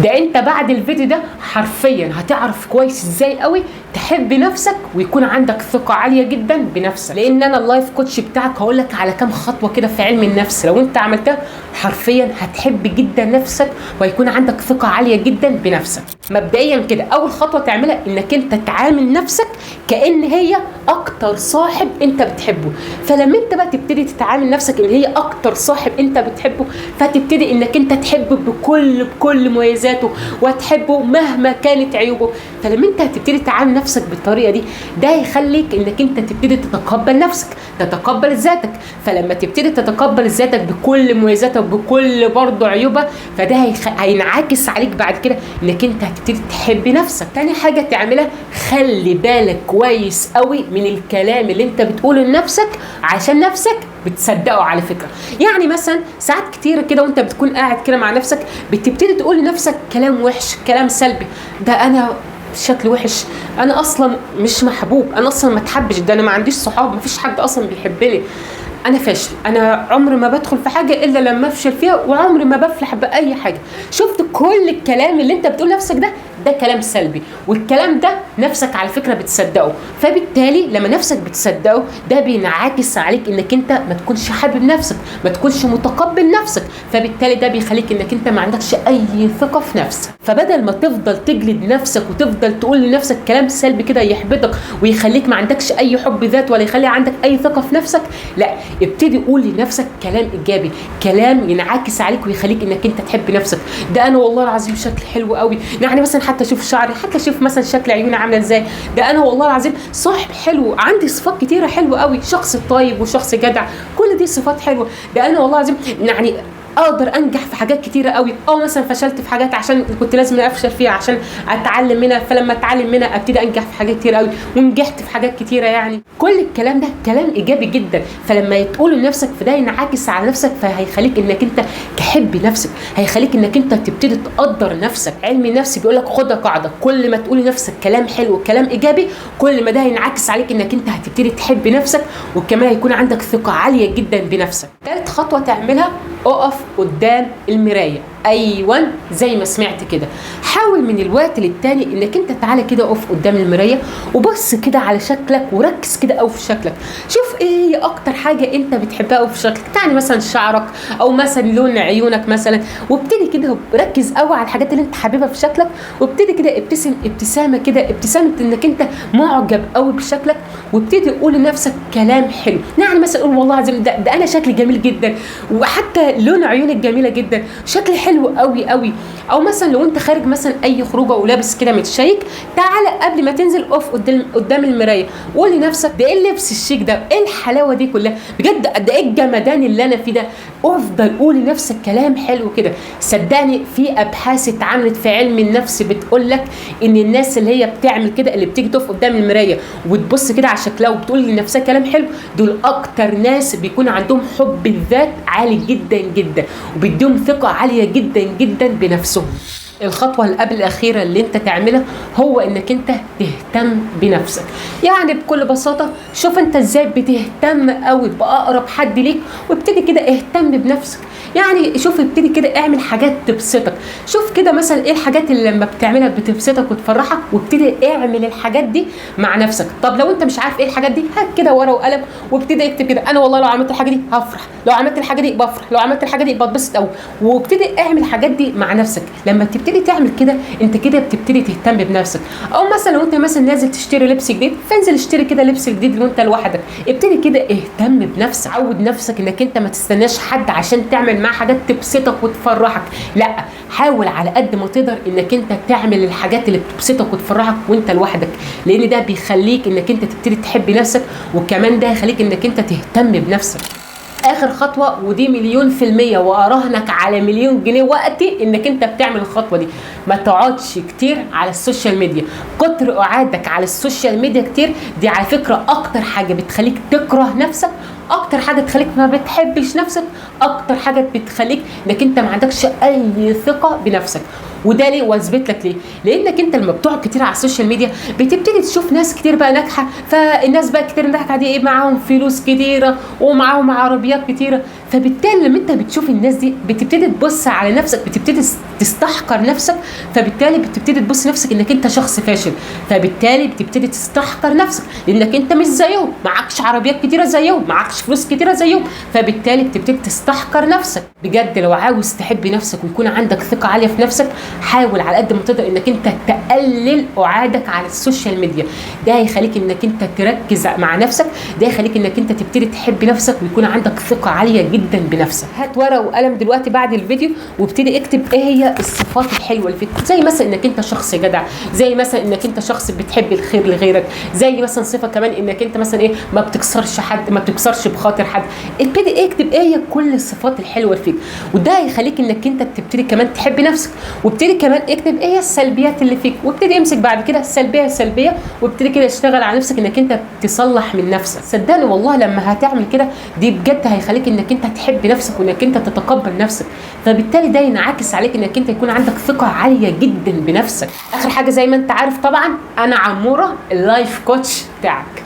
ده انت بعد الفيديو ده حرفيا هتعرف كويس ازاي قوي تحب نفسك ويكون عندك ثقة عالية جدا بنفسك، لان انا ال life coach بتاعك هقول لك على كام خطوة كده في علم النفس لو انت عملتها حرفيا هتحب جدا نفسك وهيكون عندك ثقة عالية جدا بنفسك. مبدئيا كده اول خطوة تعملها انك انت تعامل نفسك كأن هي اكتر صاحب انت بتحبه. فلما انت بقى تبتدي تتعامل نفسك ان هي اكتر صاحب انت بتحبه، فتبتدي انك انت تحبه بكل مميزاته وتحبه مهما كانت عيوبه. فلما انت هتبتدي تعامل نفسك بالطريقة دي، ده هيخليك انك انت تبتدي تتقبل نفسك، تتقبل ذاتك. فلما تبتدي تتقبل ذاتك بكل مميزاتها وبكل برضه عيوبها، فده هينعكس عليك بعد كده انك انت هتبتدي تحب نفسك. تاني حاجة تعملها، خلي بالك كويس قوي من الكلام اللي انت بتقوله لنفسك عشان نفسك بتصدقه على فكرة. يعني مثلا ساعات كتيرة كده وانت بتكون قاعد كده مع نفسك بتبتدي تقول لنفسك كلام وحش، كلام سلبي، ده انا شكل وحش، انا اصلا مش محبوب، انا اصلا ما اتحبش، ده انا ما عنديش صحاب، ما فيش حد اصلا بيحبني، انا فاشل، انا عمري ما بدخل في حاجة الا لما افشل فيها، وعمري ما بفلح باي حاجة. شفت كل الكلام اللي انت بتقول نفسك ده، ده كلام سلبي، والكلام ده نفسك على فكرة بتصدقه. فبالتالي لما نفسك بتصدقه ده بينعكس عليك انك انت ما تكونش حابب نفسك، ما تكونش متقبل نفسك، فبالتالي ده بيخليك انك انت ما عندكش اي ثقة في نفسك. فبدل ما تفضل تجلد نفسك وتفضل تقول لنفسك كلام سلبي كده يحبطك ويخليك ما عندكش اي حب ذات ولا يخلي عندك اي ثقة في نفسك، لا، ابتدي قول لنفسك كلام ايجابي، كلام ينعكس عليك ويخليك انك انت تحب نفسك. ده انا والله العظيم شكلي حلو قوي، يعني مثلا حتى اشوف شعري، حتى اشوف مثلا شكل عيوني عامله ازاي، ده انا والله العظيم صاحب حلو، عندي صفات كتيرة حلوة قوي، شخص طيب وشخص جدع، كل دي صفات حلوة، ده انا والله العظيم يعني اقدر انجح في حاجات كتيرة قوي، مثلا فشلت في حاجات عشان كنت لازم افشل فيها عشان اتعلم منها، فلما اتعلم منها ابتدي انجح في حاجات كتيرة قوي ونجحت في حاجات كتيرة. يعني كل الكلام ده كلام ايجابي جدا، فلما تقوله لنفسك فده ينعكس على نفسك، فهيخليك انك انت تحب نفسك، هيخليك انك انت تبتدي تقدر نفسك. علم النفس بيقول لك خدها قاعدة، كل ما تقول لنفسك كلام حلو وكلام ايجابي كل ما ده هينعكس عليك انك انت هتبتدي تحب نفسك، وكمان هيكون عندك ثقة عالية جدا بنفسك. ثالث خطوة تعملها، اقف قدام المراية. ايوه زي ما سمعت كده، حاول من الوقت للتاني انك انت تعالى كده اقف قدام المراية وبص كده على شكلك وركز كده قوي في شكلك، شوف ايه هي اكتر حاجة انت بتحبها قوي في شكلك، يعني مثلا شعرك او مثلا لون عيونك مثلا، وابتدي كده ركز قوي على الحاجات اللي انت حاببها في شكلك، وابتدي كده ابتسم ابتسامة كده، ابتسامة انك انت معجب قوي بشكلك، وابتدي قول لنفسك كلام حلو. يعني مثلا قول والله العظيم ده انا شكلي جميل جدا، وحتى لون عيونك جميلة جدا، شكلي حلو قوي قوي. او مثلا لو انت خارج مثلا اي خروجه ولابس كده متشيك، تعالى قبل ما تنزل اقف قدام المراية وقول لنفسك ده ايه اللبس الشيك ده، ايه الحلاوة دي كلها، بجد ده ايه الجمدان اللي انا فيه ده. افضل قول لنفسك كلام حلو كده. صدقني في ابحاث اتعملت في علم النفس بتقول لك ان الناس اللي هي بتعمل كده، اللي بتيجي تقف قدام المراية وتبص كده على شكلها وبتقول لنفسها كلام حلو، دول اكتر ناس بيكون عندهم حب الذات عالي جدا جدا، وبيديهم ثقة عالية جدا جدا بنفسهم. الخطوة اللي قبل الأخيرة اللي انت تعملها هو انك انت تهتم بنفسك. يعني بكل بساطة شوف انت ازاي بتهتم قوي بأقرب حد ليك، وابتدي كده اهتم بنفسك. يعني شوف ابتدي كده اعمل حاجات تبسطك، شوف كده مثلا ايه الحاجات اللي لما بتعملها بتبسطك وتفرحك، وابتدي اعمل الحاجات دي مع نفسك. طب لو انت مش عارف ايه الحاجات دي، هات كده ورقة وقلم وابتدي اكتب كده، انا والله لو عملت الحاجة دي هفرح، لو عملت الحاجة دي بفرح، لو عملت الحاجة دي بتبسط قوي، وابتدي اعمل الحاجات دي مع نفسك. لما تبتدي تعمل كده انت كده بتبتدي تهتم بنفسك. او مثلا لو انت مثلا نازل تشتري لبس جديد، فانزل اشتري كده لبس جديد وانت لوحدك، ابتدي كده اهتم بنفسك. عود نفسك انك انت ما تستناش حد عشان تعمل معاه حاجات تبسطك وتفرحك، لا، حاول على قد ما تقدر انك انت تعمل الحاجات اللي بتبسطك وتفرحك وانت لوحدك، لان ده بيخليك انك انت تبتدي تحب نفسك، وكمان ده هيخليك انك انت تهتم بنفسك. اخر خطوة، ودي 1,000,000% واراهنك على 1,000,000 جنيه وقتي انك انت بتعمل الخطوة دي، ما تقعدش كتير على ال social media. كتر قعادك على ال social media كتير دي على فكرة اكتر حاجة بتخليك تكره نفسك، اكتر حاجة تخليك ما بتحبش نفسك، اكتر حاجة بتخليك انك انت ما عندكش اي ثقة بنفسك. وده ليه؟ واثبت لك ليه. لانك انت لما بتقعد كتير على ال social media بتبتدي تشوف ناس كتير بقى ناجحة، فالناس بقى كتير ناجحة دي ايه، معاهم فلوس كتيرة ومعاهم عربيات كتيرة، فبالتالي لما انت بتشوف الناس دي بتبتدي تبص على نفسك، بتبتدي تستحقر نفسك، فبالتالي بتبتدي تبص نفسك انك انت شخص فاشل، فبالتالي بتبتدي تستحقر نفسك لانك انت مش زيهم، معكش عربيات كتيرة زيهم، معكش فلوس كتيرة زيهم، فبالتالي بتبتدي تستحقر نفسك. بجد لو عاوز تحب نفسك ويكون عندك ثقة عالية في نفسك، حاول على قد ما تقدر انك انت تقلل قعادك على ال social media. ده هيخليك انك انت تركز مع نفسك، ده هيخليك انك انت تبتدي تحب نفسك ويكون عندك ثقة عالية جدا بنفسك. هات ورقة وقلم دلوقتي بعد الفيديو وابتدي اكتب ايه هي الصفات الحلوة اللي فيك، زي مثلا انك انت شخص جدع، زي مثلا انك انت شخص بتحب الخير لغيرك، زي مثلا صفة كمان انك انت مثلا ايه ما بتكسرش حد، ما بتكسرش بخاطر حد. ابتدي اكتب ايه هي كل الصفات الحلوة اللي فيك، وده هيخليك انك انت تبتدي كمان تحب نفسك. وابتدي كمان اكتب ايه السلبيات اللي فيك، وابتدي امسك بعد كده السلبية سلبية، وابتدي كده اشتغل على نفسك انك انت تصلح من نفسك. صدقني والله لما هتعمل كده دي بجد هيخليك انك انت تحب نفسك وانك انت تتقبل نفسك، فبالتالي ده ينعكس عليك انك انت يكون عندك ثقة عالية جدا بنفسك. اخر حاجة زي ما انت عارف طبعا، انا عموره ال life coach بتاعك.